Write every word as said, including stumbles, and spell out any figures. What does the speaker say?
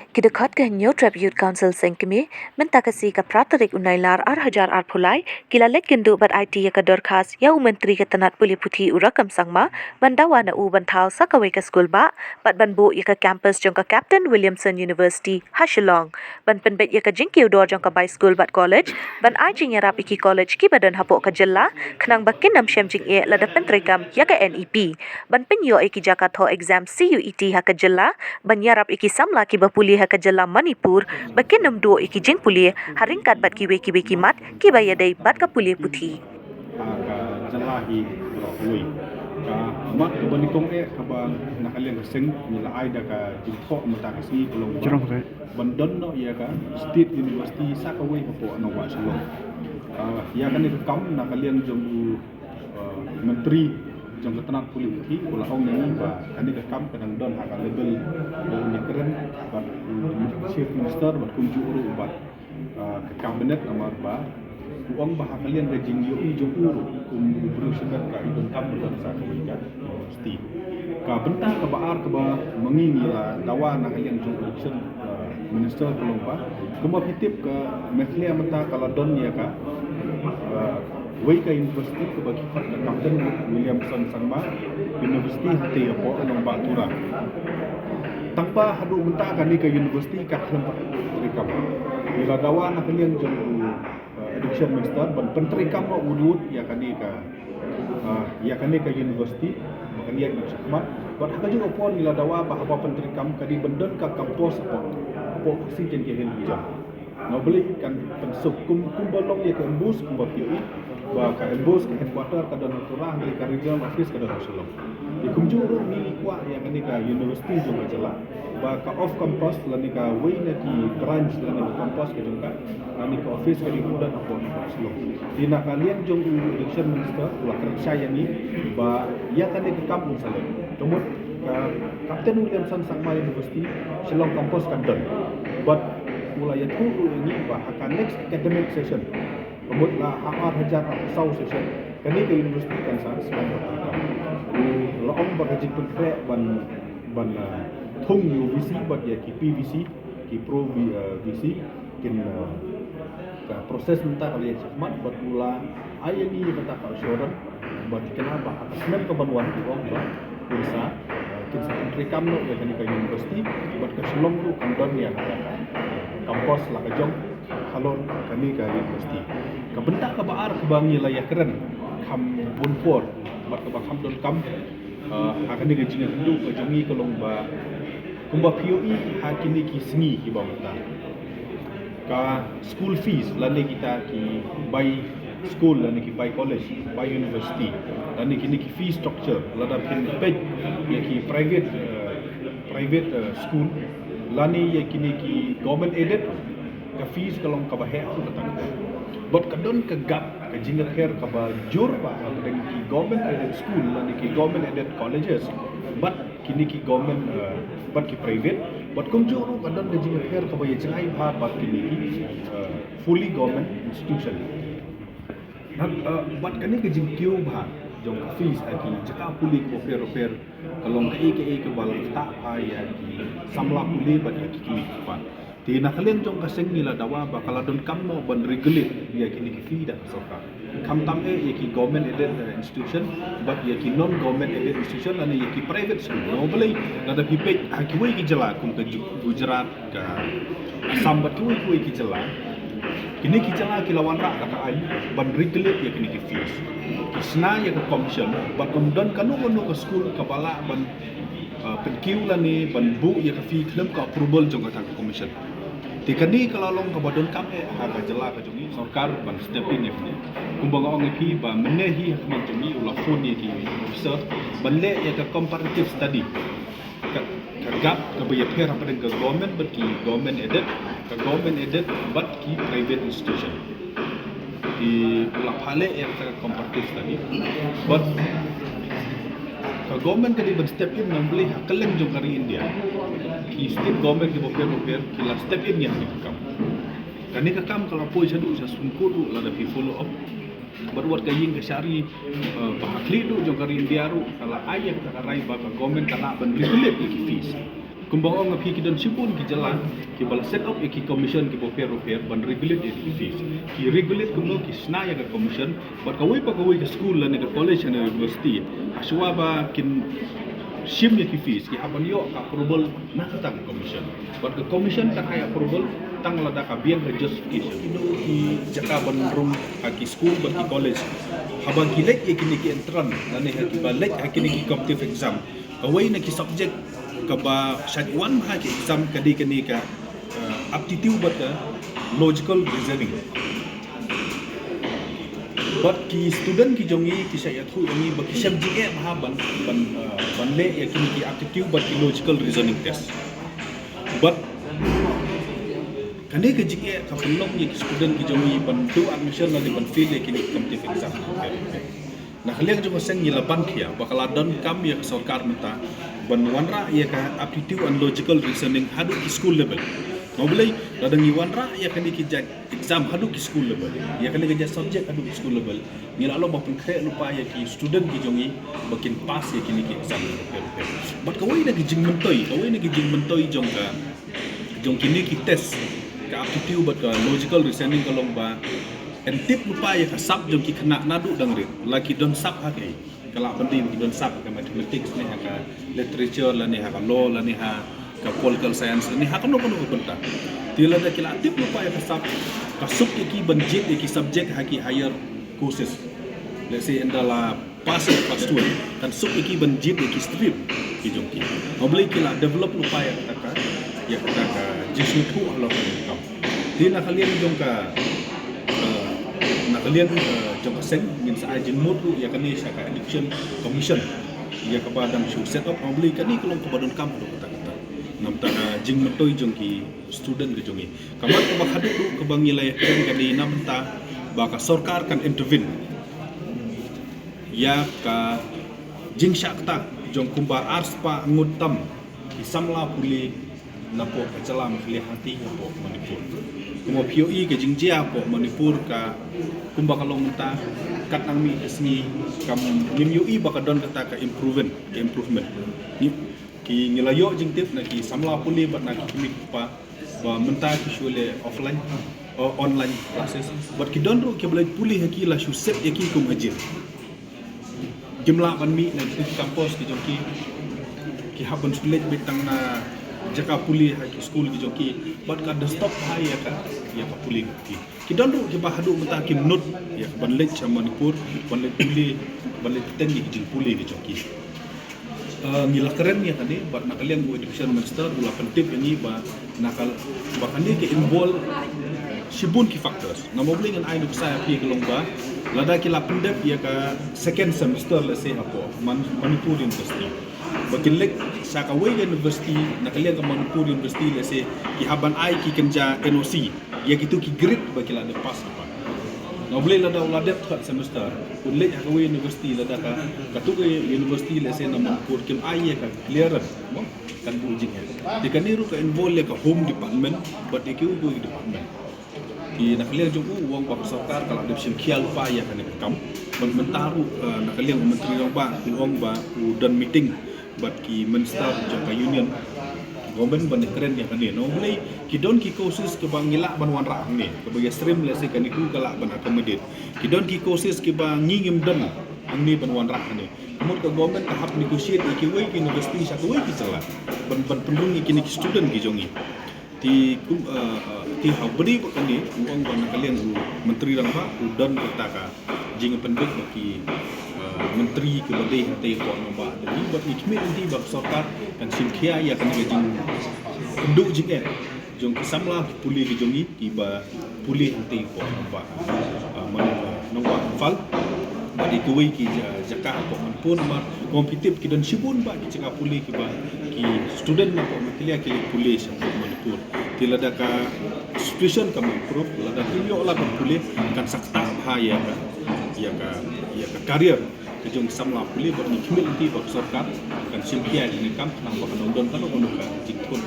Ki dkhot ka Hynñiewtrep Youth Council Sengkmie, mynta ka sngi ka phra tarik u Nailar ar hajar arphew lai, ki la leit kynduh bad aiti ïa ka dorkhas ïa u Myntri ka tnat pule puthi u Rakkam Sangma, ban dawa na u ban thaw sa kawei ka skul bah, bad ban buh ïa ka campus jong ka Captain Williamson University ha Shillong, ban pynbeit ïa ka jingkiew dor jong ka bai skul bad college, ban ai jingïarap ïa ki college kiba don hapoh ka jylla, khnang ba kin ym shem jingeh lada pyntreikam ïa ka N E P, ban pynïoh ïa ki jaka thoh exam C U E T ha ka jylla, ban ïarap ïa ki samla kiba pule ha ka jylla Manipur, ba kin ym duh ïa ki jingpule ha ryngkat bad kiwei kiwei ki mat kiba ïadei bad ka pule puthi. Ha ka jylla hi baroh kawei. Ka mat kaba nyngkong eh kaba na ka liang ka seng ngi la ai da ka jingthoh mynta ka sngi ka long ba ban don noh ïa ka State University sa kawei hapoh nongbah Shillong. Ah, ïa kane ka kam na ka liang jong u, ah, Myntri jong ka tnat pule puthi u la ong ïa ngi ba kane ka kam ka dang don ha ka level ba u ïakren bad u Chief Minister bad kumjuh ruh bad, ah, ka Cabinet namar ba u ong ba ha ka liang ka jingïohi jong u ruh kum u briew shimet ka i donkam ban don sa kawei ka university. Ka bynta kaba ar kaba ma ngi ngi la dawa na ka liang jong u Education, ah, Minister ka long ba kumba phi tip ka Meghalaya mynta ka la don ïa ka, ah, wei ka university kaba ki khot ka Captain Williamson Sangma University hangtei hapoh nongbah Tura. Tang ba haduh mynta kane ka university ka khlem pat treikam. Ngi la dawa na ka liang jong u, uh, Education Minister ban pyntreikam noh wut wut ïa kane ka, uh, ïa kane ka university ba kan ïaid noh shakhmat. Bad ha kajuh ka por ngi la dawa ba haba pyntreikam ka dei ban don ka campus hapoh, hapoh Khasi Jaiñtia Hills Region. Nga balei kan pynsuk kum, kumba long ïa ka MBOSE kumba phi ïohi ba ka MBOSE ka headquarter ka don ha Tura, hynrei ka regional office ka don ha Shillong. Ïa kumjuh ruh ngi kwah ïa kane ka university jong ka jylla ba ka off campus lane kawei na ki branch lane ka campus ka jong ka lane ka office ka dei ban don hapoh Shillong. Te na ka liang jong u Education Minister u la kren shai ïa ngi ba ïa kane ka kam un sa leh. Ka mut ka Captain Williamson Sangma University Shillong campus kan don. Bad u la ïathuh ruh ïa ngi ba ha ka next academic session, ka mut la ha ar hajar arphew saw session, kane ka university kan sa sdang ban treikam. U la ong ba ka jingpynkhreh ban, ban, ah, thung ïa u VC bad ïa ki PVC, ki pro V-, ah, VC, kin, ah, ka process mynta ka la ïaid shakhmat bad u la ai ïa ngi ïa kata ka assurance ba thikna ba ha ka snem ka ban wan u ong ba kin sa, eh, kin sa pyntreikam noh ïa kane ka university bad ka Shillong ruh kan don ïa ka campus la ka jong halor kane ka university. Ka bynta kaba ar kaba ngi la ïakren kham bun por bad kaba kham donkam, eh, ha kane ka jingïakynduh ka jong ngi ka long ba kumba phi ïohi ha kine ki sngi kiba mynta, ka school fees lane kita ki bai school lane ki bai college, bai university, lane kine ki fee structure, lada phin peit ïa ki private, eh, private, eh, school lane ïa kine ki government aided, ka fees ka long kaba heh kata kata. Bad ka don ka gap, ka jingïapher kaba jur ba hapdeng ki government aided school lane ki government aided colleges bad kine ki government, eh, bad ki private, bad kumjuh ruh ka don ka jingïapher kaba ïa jngai bha bad kine ki, eh, fully government institution. Bad, eh, bad kane ka jingkiew bha jong ka fees ha ki jaka pule kiba pher bapher ka long kaei kaei kaba la ktah bha ïa ki samla pule bad ïa ki kmie ki kpa. Te na ka liang jong ka seng ngi la dawa ba ka la donkam noh ban regulate ïa kine ki fee da ka sorkar. Khamtam eh ïa ki government aided, eh, institution bad ïa ki non government aided institution lane ïa ki private school. Namar balei? Lada phi peit ha kiwei ki jylla kum ka Ju-, Gujarat, ka Assam bad kiwei kiwei ki jylla, kine ki jylla ki la wanrah da ka aiñ ban regulate ïa kine ki fees. Ki shna ïa ka commission bad ym don kano kano ka school kaba lah ban, ah, pynkiew lane ban buh ïa ka fee khlem ka approval jong kata ka commission. Te kane ka la long kaba donkam eh ha ka jylla ka jong ngi, sorkar ban step in ïa kane. Kumba nga ong ïa phi ba mynne hi ha khmat jong ngi u la phone ïa ki officer ban leh ïa ka comparative study. Ka, ka gap kaba ïapher hapdeng ka government bad ki government aided, ka government aided bad ki private institution. Ki la phah leh ïa ka comparative study. Bad ka government ka dei ban step in, namar balei ha kylleng jong ka ri India ki state government kiba pher bapher ki la step in ïa kane ka kam. Kane ka kam ka la poi shaduh sha Supreme Court ruh lada phi follow up. Bad wat ka ïing ka shari, eh, ba ha khlieh duh jong ka ri India ruh ka la ai ïa kata ka rai ba ka government ka lah ban regulate ïa ki fees. Kumba ong ïa phi, ki don shibun ki jylla kiba la set up ïa ki commission kiba pher ba pher ban regulate ïa ki fees. Ki regulate kumno? Ki shna ïa ka commission bad kawei pa kawei ka school lane ka college lane university, ha shuwa ba kin shim ïa ki fees, ki hap ban ïoh ka approval na kata ka commission. Bad ka commission kan ai approval tang lada ka biang ka justification. Ki jaka ban rung ha ki school bad ki college, haba ki leit ïa kine ki entrance lane ha kiba leit ha kine ki competitive exam, kawei na ki subject kaba shait wan ha ki exam ka dei kane ka, eh, aptitude bad ka logical reasoning. Bad ki student ki jong ngi ki shait ïathuh ïa ngi ba ki shem jingeh bha ban, ban, eh, ban leh ïa kine ki aptitude bad ki logical reasoning test. Bad kane ka jingeh ka pynlong ïa ki student ki jong ngi ban duh admission lane ban fail ïa kine ki competitive exam. Na ka liang jong ka seng ngi la ban khia ba ka la donkam ïa ka sorkar mynta ban wanrah ïa ka aptitude and logical reasoning haduh ki school level. Namar balei? Lada ngi wanrah ïa kane ki jait exam haduh ki school level, ïa kane ki jait subject haduh ki school level, ngi la long ba pynkhreh lypa ïa ki student ki jong ngi ba kin pass ïa kine ki exam. Bad kawei na ki jingmyntoi, kawei na ki jingmyntoi jong ka, jong kine ki test, ka aptitude bad ka logical reasoning ka long ba yn tip lypa ïa ka sap jong ki khynnah naduh dang rit. La ki don sap ha kaei? Ka lah ban dei ba ki don sap ha ka mathematics ne ha ka literature lane ha ka law lane ha ka political science lane ha kano kano ka bynta. Te lada ki la tip lypa ïa ka sap, ka suk ïa ki ban jied ïa ki subject ha ki higher courses. Let's say ynda la pass ïa ka class twelve, kan suk ïa ki ban jied ïa ki stream ki jong ki. Namar balei? Ki la develop lypa ïa kata ka, ïa kata ka jingsngewthuh halor ka kam. Te na ka liang jong ka, eh, na ka liang, eh, jong ka seng ngin sa ai jingmut ruh ïa kane sha ka Education Commission, ïa kaba dang shu set up. Namar balei? Kane ka long kaba donkam haduh katta katta. Namar kata ka jingmyntoi jong ki student ki jong ngi. Ka mat kaba khatduh ruh kaba ngi la ïakren ka dei na bynta ba ka sorkar kan intervene ïa ka jingshah ktah jong kumba arspah ngut tam ki samla pule napoh ka jylla Meghalaya hangtei hapoh Manipur. Kumba phi ïohi ka jingjia hapoh Manipur ka kumba ka long mynta, kat nang mih ka sngi kam ngim ïohi ba ka don kata ka improvement, ka improvement. Ngi, ki, ngi la ïoh jingtip na ki samla pule bad na ki kmie kpa ba mynta ki shu leh offline, o, online classes. Bad ki don ruh kiba leit pule ha ki, la shu set ïa ki kum agent. Kim lah ban mih na ki campus ki jong ki, ki hap ban shu leit beit tang na jaka pule ha ki school ki jong ki. Bad ka disturb bha ïa ka, ïa ka pule ki. Ki don ruh kiba haduh mynta kim nud ïa ka ban leit sha Manipur, ban leit pule, ban leit bteng ïa ki jingpule ki jong ki. Eh, ngi la kren ïa kane bad na ka liang u Education Minister u la pyntip ïa ngi ba na ka, ba kane ka involve shibun ki factors. Namar balei ngan ai nuksa ïa phi ka long ba lada ki la pyndep ïa ka second semester, let's say, hapoh Man-, Manipur University, ba kin leit sha kawei ka university na ka liang ka Manipur University, let's say, ki hap ban ai ki kynja N O C ïa kito ki grade ba ki la dep pass hapoh. Namar balei? Lada u la dep third semester, un leit ha kawei university, lada ka, kato ka university, let's say, na Manipur kim ai ïa ka clearance, mo, kan buh jingeh. Te kane ruh ka involve ïa ka Home Department bad ïa kiwei kiwei ki department. Te na ka liang jong u, u ong ba ka sorkar ka la dep shim khia lypa ïa kane ka kam. Bad mynta ruh, eh, na ka liang u Myntri Rangbah u ong ba u don meeting bad ki minister jong ka union government ban kren ïa kane. Namar balei? Ki don ki courses kiba ngi lah ban wanrah hangne, kaba ïa stream, let's say, ka NEHU ka lah ban accommodate. Ki don ki courses kiba ngi ngim don hangne ban wanrah hangne. Ka mut ka government ka hap negotiate ïa kiwei ki university sha kawei ki jylla ban, ban pynrung ïa kine ki student ki jong ngi. Te kum, eh, eh, te ha u briew ba kane u ong ba na ka liang u Myntri Rangbah u don kata ka jingpynbeit bad ki, eh, myntri kiba dei hangtei hapoh nongbah. Te ngi bad ngi khmih lynti ba ka sorkar kan shim khia ïa kane ka jingpynduh jingeh jong ki samla pule ki jong ngi kiba pule hangtei hapoh nongbah, eh, man, eh, nongbah Imphal. Bad ïa kiwei ki ja-, jaka hapoh Manipur namar kumba phi tip ki don shibun bha ki jaka pule kiba ki student napoh Meghalaya ki leit pule sha hapoh Manipur. Te lada ka situation kam improve, lada ki ïoh lah ban pule, kan sa ktah bha ïa ka, ïa ka, ïa ka career ka jong ki samla pule. Bad ngi khmih lynti ba ka sorkar kan shim khia ïa kane ka kam khnang ba kan ym don kano kano ka jingthut.